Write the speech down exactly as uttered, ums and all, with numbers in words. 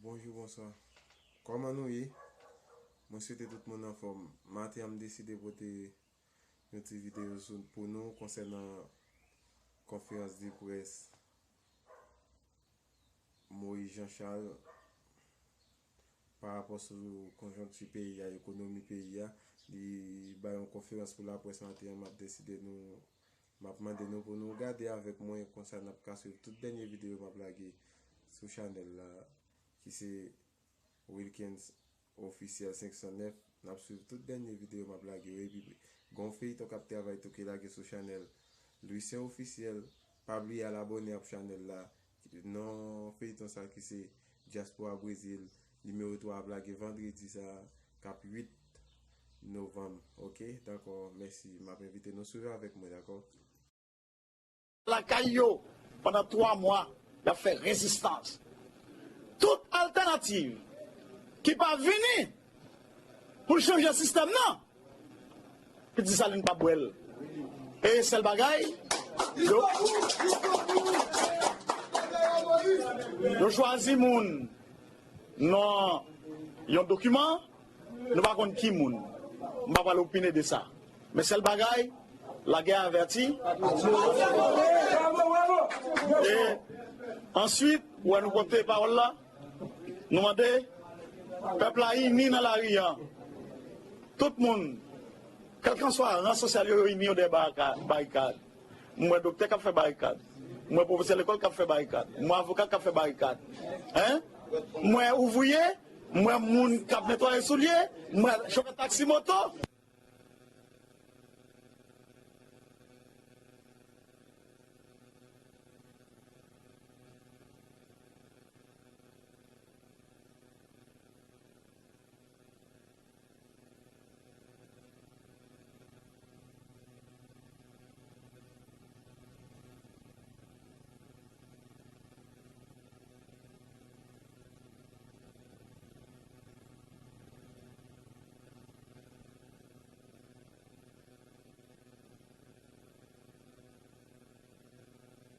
Bonjou, bonswa. Kòman nou ye? Mwen swete tout moun anfòm. Maten an, m deside pote yon ti videyo sou, pou nou konsènan konferans de près Moïse Jean Charles pa rapò sou konjonkti peyi a, ekonomi peyi a. Li bay yon konferans pou laprès maten an, m ap deside nou, m ap mande nou pou nou gade avèk mwen, konsa n ap ka swiv tout dènye videyo m ap lage sou chanèl la, ki se Wilkens Ofisyèl senk san nèf. N ap swiv tout dènye videyo m ap lage yo. Epi, gen yon feyton k ap travay tou ki lage sou chanèl Louissaint Ofisyèl. Pa bliye al abòne ak chanèl la. Non feyton sa ki se Dyaspora Brezil, nimewo twa ap lage vandredi sa, k ap uit novanm. Oke, dakò, mèsi. M ap envite nou swiv avèk mwen, dakò? Lakay yo, pandan twa mwa, y ap fè rezistans. Tout altènativ ki pa vini pou l chanje sistèm nan, Pitit Desalin p ap bwè l. E sèl bagay, yo, yo chwazi moun nan yon dokiman, nou pa konn ki moun. M pa pral opine de sa. Men sèl bagay, lagè avèti. E answit, ou wè nou pote pawòl la, nou mande pèp la ini nan lari an. Tout moun, kèlkanswa ran sosyal yo, yo ini yo dèyè barikad. M wè doktè k ap fè barikad. M wè pwofesè lekòl k ap fè barikad. M wè avoka k ap fè barikad. Hein? M wè ouvriye, m wè moun k ap netwaye soulye, m wè chofè taksi moto.